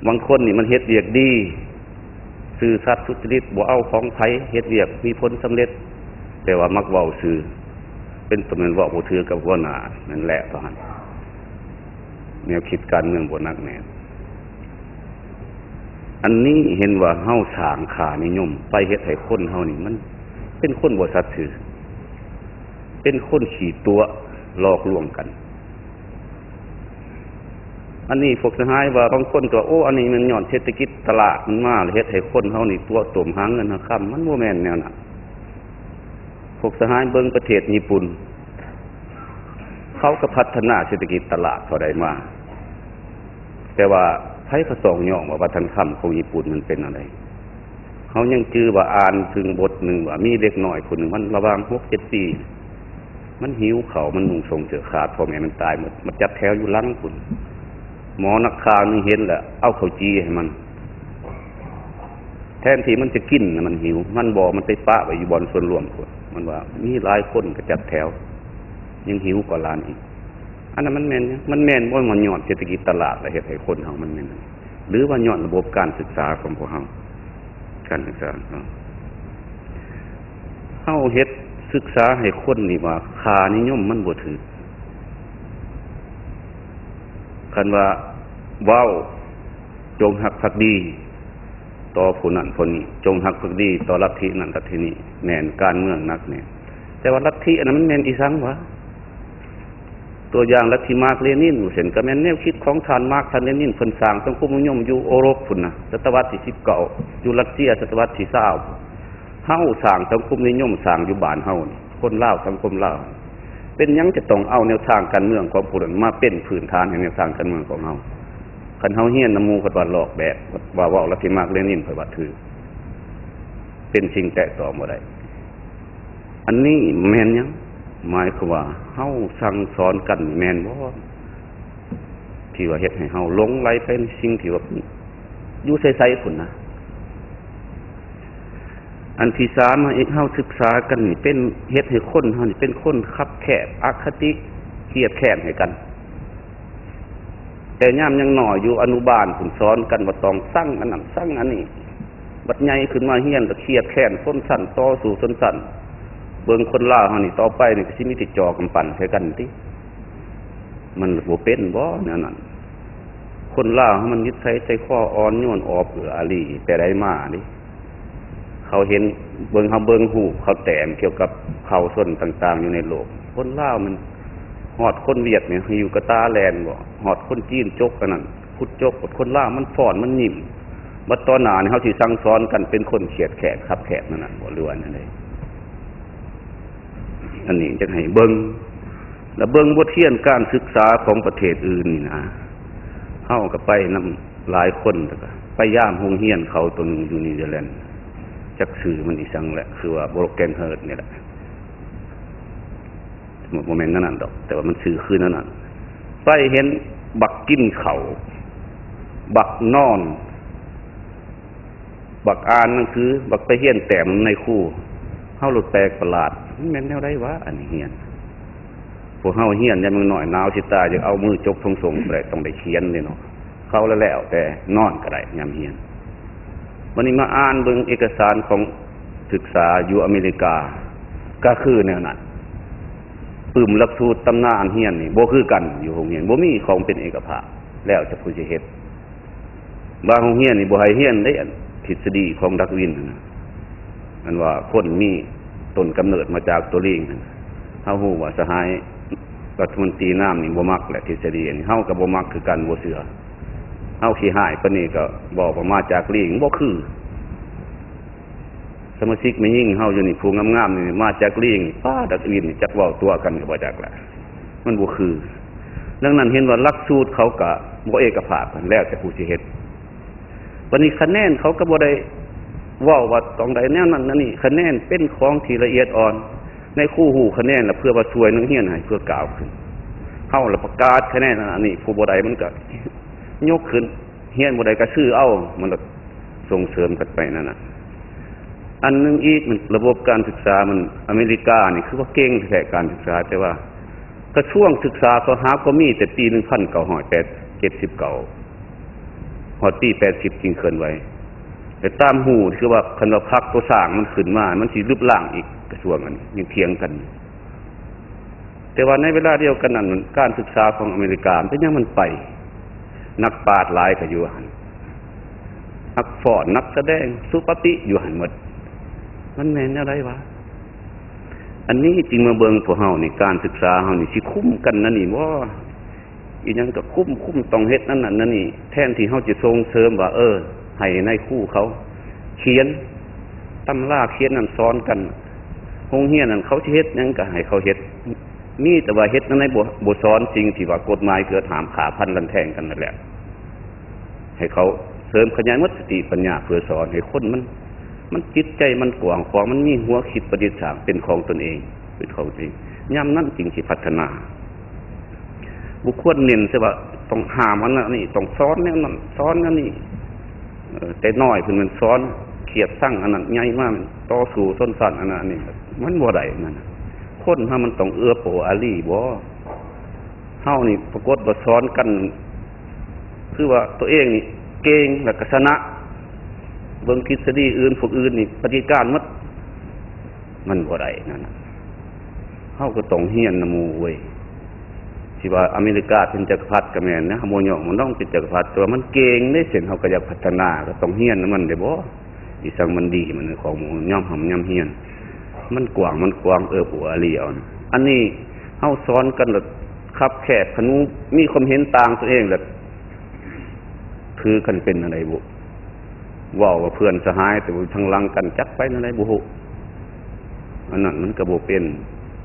ບາງຄົນນີ້ມັນເຮັດວຽກດີ ຊື່ສັດສຸຈະລິດ ບໍ່ເອົາຂອງໃຜ ເຮັດວຽກມີຜົນສຳເລັດ ແຕ່ວ່າມັກເວົ້າຊື່ ເປັນຕົ້ນແມ່ນເວົ້າບໍ່ຖືກກັບຫົວໜ້າ ນັ້ນແຫຼະເທົ່ານັ້ນ ແນວຄິດການເມືອງບໍ່ໜັກແໜ້ນ. ອັນນີ້ເຫັນວ່າເຮົາສ້າງຄ່ານິຍົມໄປເຮັດໃຫ້ຄົນເຮົານີ້ມັນເປັນຄົນບໍ່ສັດຊື່ ເປັນຄົນຂີ້ຕົວະຫຼອກລວງກັນ. ອັນນີ້ພວກສະຫາຍວ່າ ບາງຄົນກໍວ່າ ໂອ້ ອັນນີ້ແມ່ນຍ້ອນເສດຖະກິດຕະຫຼາດມັນມາ ແລ້ວເຮັດໃຫ້ຄົນເຮົານີ້ຕົວະຕົມຫາເງິນຫາຄຳ. ມັນບໍ່ແມ່ນແນວນັ້ນ. ພວກສະຫາຍເບິ່ງປະເທດຍີ່ປຸ່ນ ເຂົາກໍພັດທະນາເສດຖະກິດຕະຫຼາດເຂົາໄດ້ມາ ແຕ່ວ່າໃຜກໍຕ້ອງຍອມວ່າວັດທະນະທຳຂອງຍີ່ປຸ່ນມັນເປັນແນວໃດ. ເຮົາຍັງຈື່ວ່າອ່ານເຖິງບົດໜຶ່ງວ່າ ມີເດັກນ້ອຍຄົນໜຶ່ງ ມັນລະຫວ່າງຫົກເຈັດປີ ມັນຫິວເຂົ້າ ມັນນຸ່ງສົ້ງເສື້ອຂາດ ພໍ່ແມ່ມັນຕາຍໝົດ ມາຈັດແຖວຢູ່ຫຼັງພຸ້ນ. ໝໍນັກຂ່າວໜຶ່ງເຫັນແລ້ວ ເອົາເຂົ້າຈີ່ໃຫ້ມັນ ແທນທີ່ມັນຈະກິນນະ ມັນຫິວ ມັນບໍ່ ມັນໄປປະໄວ້ຢູ່ບ່ອນສ່ວນລວມພຸ້ນ. ມັນວ່າມີຫຼາຍຄົນກໍຈັດແຖວ ຍັງຫິວກວ່າຫຼານອີກ. ອັນນັ້ນມັນແມ່ນຫຍັງ? ມັນແມ່ນບໍ່ວ່າຍ້ອນເສດຖະກິດຕະຫຼາດ ແລະ ເຮັດໃຫ້ຄົນເຮົາມັນແມ່ນ ຫຼືວ່າຍ້ອນລະບົບການສຶກສາຂອງພວກເຮົາ? ການສຶກສາເນາະ ເຮົາເຮັດສຶກສາໃຫ້ຄົນນີ້ວ່າຄ່ານິຍົມມັນບໍ່ຖືກ. ຄັນວ່າເວົ້າ ຈົ່ງຮັກພັກດີຕໍ່ຜູ້ນັ້ນຜູ້ນີ້ ຈົ່ງຮັກພັກດີຕໍ່ລັດທິນັ້ນລັດທິນີ້ ແມ່ນການເມືອງໜັກແໜ້ນ. ແຕ່ວ່າລັດທິອັນນັ້ນມັນແມ່ນອີ່ສັງຫວາ? ຕົວຢ່າງລັດທິມາກເລນິນ ເຊັ່ນ ກໍແມ່ນແນວຄິດຂອງທ່ານມາກ ທ່ານເລນິນ ເພິ່ນສ້າງສັງຄົມນິຍົມຢູ່ໂອຣົບພຸ້ນນະ ສະຕະວັດທີສິບເກົ້າ ຢູ່ຣັດເຊຍສະຕະວັດທີຊາວ. ເຮົາສ້າງສັງຄົມນິຍົມ ສ້າງຢູ່ບ້ານເຮົານີ້ ຄົນລາວ ສັງຄົມລາວ ເປັນຫຍັງຈະຕ້ອງເອົາແນວທາງການເມືອງຂອງຜູ້ນັ້ນມາເປັນພື້ນຖານໃຫ້ແນວທາງການເມືອງຂອງເຮົາ? ຄັນເຮົາຮຽນນຳໝູ່ ເພິ່ນວ່າລອກແບບ ວ່າເວົ້າລັດທິມາກເລນິນ ເພິ່ນວ່າຖືກ ເປັນສິ່ງແຕະຕ້ອງບໍ່ໄດ້. ອັນນີ້ແມ່ນຫຍັງ? ໝາຍຄວາມວ່າເຮົາສັ່ງສອນກັນແມ່ນບໍ່? ທີ່ວ່າເຮັດໃຫ້ເຮົາຫຼົງໄຫຼໄປໃນສິ່ງທີ່ວ່າຢູ່ໃສໆພຸ້ນນະ. ອັນທີສາມ ເຮົາສຶກສາກັນນີ້ເປັນ ເຮັດໃຫ້ຄົນເຮົານີ້ເປັນຄົນຄັບແຄບ ອະຄະຕິ ຄຽດແຄ້ນໃຫ້ກັນ. ແຕ່ຍາມຍັງນ້ອຍຢູ່ອະນຸບານພຸ້ນ ສອນກັນວ່າຕ້ອງຊັງອັນນັ້ນຊັງອັນນີ້. ບັດໃຫຍ່ຂຶ້ນມາຮຽນລະຄຽດແຄ້ນຊົນຊັ້ນ ຕໍ່ສູ້ຊົນຊັ້ນ. ເບິ່ງຄົນລາວເຮົານີ້ ຕໍ່ໄປນີ້ກໍຊິມີແຕ່ຈ່ອກຳປັ່ນໃສ່ກັນຕິ. ມັນບໍ່ເປັນບໍ່ແນວນັ້ນ? ຄົນລາວເຮົາມັນນິໄສໃຈຄໍອ່ອນໂຍນ ອອບເອື້ອອາລີແຕ່ໃດມາເດ້. ເຂົາເຫັນ ເບິ່ງ ເຮົາເບິ່ງຮູບເຂົາແຕ້ມກ່ຽວກັບເຜົ່າຊົນຕ່າງໆຢູ່ໃນໂລກ. ຄົນລາວມັນ ຮອດຄົນຫວຽດນີ້ຢູ່ກະຕາແລ່ນບໍ່ ຮອດຄົນຈີນຈົກອັນນັ້ນ ຂຸດຈົກ. ຄົນລາວມັນຟ້ອນ ມັນຍິ້ມ. ບັດຕໍ່ໜ້ານີ້ເຮົາຊິສັ່ງສອນກັນເປັນຄົນຄຽດແຄ້ນ ຄັບແຄບນັ້ນນະບໍ່ ຫຼືວ່າແນວໃດ? ອັນນີ້ຈະໃຫ້ເບິ່ງ ແລະ ເບິ່ງບົດຮຽນການສຶກສາຂອງປະເທດອື່ນນີ້ນະ. ເຮົາກໍໄປນຳຫຼາຍຄົນ ແລ້ວກໍໄປຢາມໂຮງຮຽນເຂົາໂຕໜຶ່ງຢູ່ນິວຊີແລນ ຈັກຊື່ມັນອີ່ສັງແຫຼະ ຄືວ່າ Broken Heart ນີ້ແຫຼະ. ບໍ່ແມ່ນນັ້ນດອກ ແຕ່ວ່າມັນຊື່ຄືນັ້ນ. ໄປເຫັນບັກກິນເຂົ້າ ບັກນອນ ບັກອ່ານໜັງສື ບັກໄປຮຽນແຕ້ມນຳນາຍຄູ. ເຮົາໂລດແປກປະຫຼາດ ມັນແມ່ນແນວໃດວະ ອັນນີ້ຮຽນ? ພວກເຮົາຮຽນຍາມຍັງນ້ອຍ ໜາວຊິຕາຍ ຢາກເອົາມືຈົກຖົງໂສ້ງໄປ ຕ້ອງໄດ້ຂຽນເດ້ເນາະ. ເຂົາລະແລ້ວແຕ່ນອນກໍໄດ້ຍາມຮຽນ. ບັດນີ້ມາອ່ານເບິ່ງເອກະສານຂອງສຶກສາຢູ່ອາເມລິກາ ກໍຄືແນວນັ້ນ. ປຶ້ມຫຼັກສູດຕຳນານຮຽນນີ້ບໍ່ຄືກັນ ຢູ່ໂຮງຮຽນບໍ່ມີຂອງເປັນເອກະພາບ ແລ້ວແຕ່ຜູ້ຊິເຮັດ. ບາງໂຮງຮຽນນີ້ບໍ່ໃຫ້ຮຽນເດ້ ອັນທິດສະດີຂອງດາກວິນຫັ້ນນະ ອັນວ່າຄົນມີຕົ້ນກຳເນີດມາຈາກຕົວລີງຫັ້ນ. ເຮົາຮູ້ວ່າສະຫາຍລັດຖະມົນຕີນາມນີ້ບໍ່ມັກແຫຼະທິດສະດີນີ້ ເຮົາກໍບໍ່ມັກຄືກັນ ບໍ່ເຊື່ອ. ເຮົາຂີ້ຮ້າຍປານນີ້ກໍບອກວ່າມາຈາກລີງ ບໍ່ຄື. ສະມາຊິກແມ່ຍິງເຮົາຢູ່ນີ້ ຜູ້ງາມໆນີ້ມາຈາກລີງ ປ້າ ດາກວິນນີ້ຈັກເວົ້າຕົວະກັນກໍບໍ່ຈັກລະ ມັນບໍ່ຄື. ດັ່ງນັ້ນເຫັນວ່າຫຼັກສູດເຂົາກະບໍ່ເອກະພາບ ແລ້ວແຕ່ຜູ້ຊິເຮັດ. ບັດນີ້ຄະແນນເຂົາກໍບໍ່ໄດ້ເວົ້າວ່າຕ້ອງໄດ້ແນວນັ້ນແນວນີ້ ຄະແນນເປັນຂອງທີ່ລະອຽດອ່ອນ. ນາຍຄູຮູ້ຄະແນນລະເພື່ອວ່າຊ່ວຍນັກຮຽນໃຫ້ເພື່ອກ້າວຂຶ້ນ. ເຮົາລະປະກາດຄະແນນອັນນັ້ນອັນນີ້ ຜູ້ບໍ່ໄດ້ມັນກໍຍົກຂຶ້ນ ຮຽນບໍ່ໄດ້ກໍຊື້ເອົາ ມັນລະສົ່ງເສີມກັນໄປນັ້ນນະ. ອັນໜຶ່ງອີກ ມັນລະບົບການສຶກສາມັນ ອາເມລິການີ້ຄືວ່າເກັ່ງແທ້ການສຶກສາ ແຕ່ວ່າກະຊວງສຶກສາເຂົາຫາກໍມີແຕ່ປີໜຶ່ງພັນເກົ້າຮ້ອຍເຈັດສິບເກົ້າ ຮອດປີແປດສິບຈຶ່ງເຄື່ອນໄຫວ. ແຕ່ຕາມຮູ້ຄືວ່າ ຄັນວ່າພັກຕົວສ້າງມັນຂຶ້ນມາ ມັນຊິລຶບລ້າງອີກ ກະຊວງອັນນີ້ຍັງຖຽງກັນ. ແຕ່ວ່າໃນເວລາດຽວກັນນັ້ນ ການສຶກສາຂອງອາເມລິກາເປັນຫຍັງມັນໄປ? ນັກປາດຫຼາຍກະຢູ່ຫັ້ນ, ນັກຟ້ອນ, ນັກສະແດງ, ສຸປະຕິຢູ່ຫັ້ນໝົດ. ມັນແມ່ນແນວໃດວະ? ອັນນີ້ຈຶ່ງມາເບິ່ງພວກເຮົານີ້ ການສຶກສາເຮົານີ້ຊິຄຸມກັນແນວນີ້ບໍ່? ອີຫຍັງກະຄຸມ, ຄຸມຕ້ອງເຮັດນັ້ນນັ້ນນັ້ນນີ້ ແທນທີ່ເຮົາຈະສົ່ງເສີມວ່າ ເອີ ໃຫ້ນາຍຄູເຂົາຂຽນຕຳລາຂຽນນັ້ນສອນກັນ, ໂຮງຮຽນນັ້ນເຂົາຊິເຮັດຫຍັງກະໃຫ້ເຂົາເຮັດ, ມີແຕ່ວ່າເຮັດແນວໃດບໍ່ ບໍ່ສອນສິ່ງທີ່ວ່າກົດໝາຍເກີດຫ້າມຂ້າຟັນລັນແທງກັນນັ້ນແຫຼະ. ໃຫ້ເຂົາເສີມຂະຫຍາຍໝົດສະຕິປັນຍາ ເພື່ອສອນໃຫ້ຄົນມັນ ມັນຈິດໃຈມັນກວ້າງຂວາງ, ມັນມີຫົວຄິດປະດິດສ້າງເປັນຂອງຕົນເອງ, ເປັນຂອງຕົນເອງ, ຍາມນັ້ນຈຶ່ງຊິພັດທະນາ. ບໍ່ຄວນເນັ້ນແຕ່ວ່າຕ້ອງຫ້າມອັນນັ້ນອັນນີ້, ຕ້ອງສອນແນວນັ້ນ, ສອນແນວນີ້. ເອີ ແຕ່ນ້ອຍເພິ່ນແມ່ນສອນຄຽດຊັງອັນນັ້ນ, ໃຫຍ່ມາແມ່ນຕໍ່ສູ້ຊົນຊັ້ນອັນນັ້ນອັນນີ້, ມັນບໍ່ໄດ້ນັ້ນ. ຄົນເຮົາມັນຕ້ອງເອື້ອເຟື້ອອາລີບໍ? ເຮົານີ້ປາກົດວ່າສອນກັນ ຄືວ່າຕົວເອງນີ້ເກັ່ງ ແລ້ວກະຊະນະ, ເບິ່ງທິດສະດີອື່ນ ພວກອື່ນນີ້ປະຕິການໝົດ. ມັນບໍ່ໄດ້ນັ້ນນະ, ເຮົາກໍຕ້ອງຮຽນນຳໝູ່ເວີຍ. ຊິວ່າອາເມລິກາເປັນຈັກກະພັດກະແມ່ນນະ, ເຮົາບໍ່ຍ້ອງບໍ່ນ້ອງເປັນຈັກກະພັດ, ແຕ່ວ່າມັນເກັ່ງເດ້. ເຊັ່ນເຮົາກໍຢາກພັດທະນາ ກໍຕ້ອງຮຽນນຳມັນໄດ້ບໍ? ອີສັງມັນດີ ມັນຂອງໝູ່ຍອມຮ່ຳຍອມຮຽນ, ມັນກວ້າງມັນຂວາງ ເອື້ອເຟື້ອອາລີເອົາ. ອັນນີ້ເຮົາສອນກັນແລ້ວຄັບແຄບ, ຄັນໝູ່ມີຄວາມເຫັນຕ່າງຕົວເອງແລ້ວ ຖືກັນເປັນອັນໃດບຸ? ເວົ້າວ່າເພື່ອນສະຫາຍ ແຕ່ວ່າທາງຫຼັງກັນຈັກໄປແນວໃດບໍ່ຮູ້. ອັນນັ້ນມັນກໍບໍ່ເປັນ.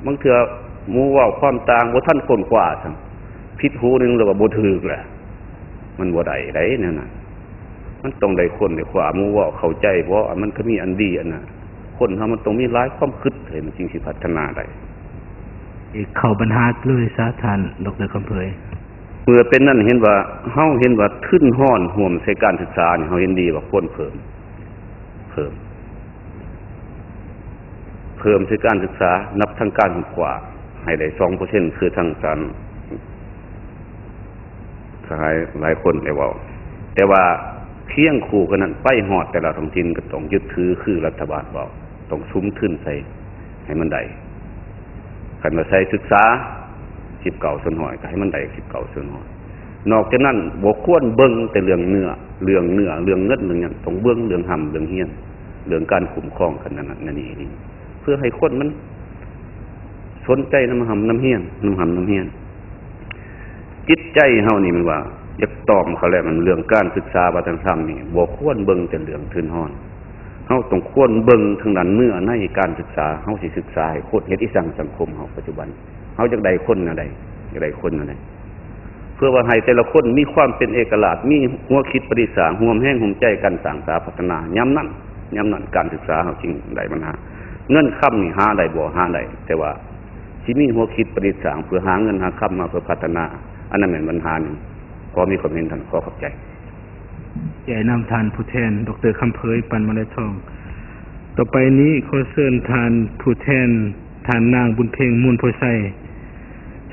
ບາງເທື່ອໝູ່ເວົ້າຄວາມຕ່າງ ບໍ່ທັນຄົ້ນຄວ້າຊ້ຳ, ຜິດຫູໜຶ່ງແລ້ວວ່າບໍ່ຖືກແຫຼະ. ມັນບໍ່ໄດ້ໃດແນວນັ້ນ, ມັນຕ້ອງໄດ້ຄົ້ນໄດ້ຄວ້າ ໝູ່ເວົ້າເຂົ້າໃຈບໍ່? ອັນມັນກໍມີອັນດີອັນນະ. ຄົນເຮົາມັນຕ້ອງມີຫຼາຍຄວາມຄິດ ໃຫ້ມັນຈຶ່ງຊິພັດທະນາໄດ້. ເຂົ້າບັນຫາເລີຍຊະ ທ່ານ ດຣ ຄຳເຜີຍ. ເມື່ອເປັນນັ້ນ ເຫັນວ່າ ເຮົາເຫັນວ່າທຶນຮອນຮ່ວມໃສ່ການສຶກສານີ້ ເຮົາເຫັນດີວ່າຄວນເພີ່ມ, ເພີ່ມ, ເພີ່ມໃສ່ການສຶກສາ ນັບທັງການຄົ້ນຄວ້າໃຫ້ໄດ້ສອງເປີເຊັນ ຄືທາງທ່ານສະຫາຍຫຼາຍຄົນໄດ້ເວົ້າ. ແຕ່ວ່າຄຽງຄູ່ກັນນັ້ນ ໄປຮອດແຕ່ລະທ້ອງຖິ່ນກໍຕ້ອງຍຶດຖືຄືລັດຖະບານເວົ້າ, ຕ້ອງສຸມທຶນໃສ່ໃຫ້ມັນໄດ້. ຄັນວ່າໃສ່ສຶກສາສິບເກົ້າສ່ວນຮ້ອຍ ກໍໃຫ້ມັນໄດ້ສິບເກົ້າສ່ວນຮ້ອຍ. ນອກຈາກນັ້ນບໍ່ຄວນເບິ່ງແຕ່ເລື່ອງເນື້ອ, ເລື່ອງເນື້ອ, ເລື່ອງເງິນ, ເລື່ອງຫຍັງ, ຕ້ອງເບິ່ງເລື່ອງຮ່ຳເລື່ອງຮຽນ, ເລື່ອງການຄຸ້ມຄອງກັນນັ້ນໆນີ້ ເພື່ອໃຫ້ຄົນມັນສົນໃຈນຳຮ່ຳນຳຮຽນ, ນຳຮ່ຳນຳຮຽນ. ຈິດໃຈເຮົານີ້ແມ່ນວ່າຢາກຕອບເຂົາແຫຼະ, ມັນເລື່ອງການສຶກສາວັດທະນະທຳນີ້ ບໍ່ຄວນເບິ່ງແຕ່ເລື່ອງທຶນຮອນ. ເຮົາຕ້ອງຄວນເບິ່ງທາງດ້ານເນື້ອໃນການສຶກສາ, ເຮົາຊິສຶກສາໃຫ້ຄົນເຮັດອີ່ສັງສັງຄົມເຮົາປັດຈຸບັນ, ເຮົາຢາກໄດ້ຄົນແນວໃດ, ຢາກໄດ້ຄົນແນວໃດ, ເພື່ອວ່າໃຫ້ແຕ່ລະຄົນມີຄວາມເປັນເອກະລາດ, ມີຫົວຄິດປະດິດສ້າງ, ຮ່ວມແຮງຮ່ວມໃຈກັນສ້າງສາພັດທະນາ. ຍາມນັ້ນ, ຍາມນັ້ນການສຶກສາເຮົາຈຶ່ງໄດ້ບັນຫາ. ເງິນຄຳນີ້ຫາໄດ້ບໍ່? ຫາໄດ້, ແຕ່ວ່າ ຊິມີຫົວຄິດປະດິດສ້າງເພື່ອຫາເງິນຫາຄຳມາເພື່ອພັດທະນາ, ອັນນັ້ນແມ່ນບັນຫາໜຶ່ງ. ຂໍມີຄວາມເຫັນເທົ່ານັ້ນ, ຂໍຂອບໃຈ. ແກ່ນຳທ່ານຜູ້ແທນ ດຣ ຄຳເຜີຍ ປັນມະລາຍທອງ. ຕໍ່ໄປນີ້ຂໍເຊີນທ່ານຜູ້ແທນ ທ່ານນາງ ບຸນເພັງ ມູນໂພໄຊ,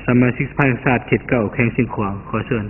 ສະມາຊິກສະພາແຫ່ງຊາດເຂດເກົ້າ ແຂວງຊຽງຂວາງ, ຂໍເຊີນ.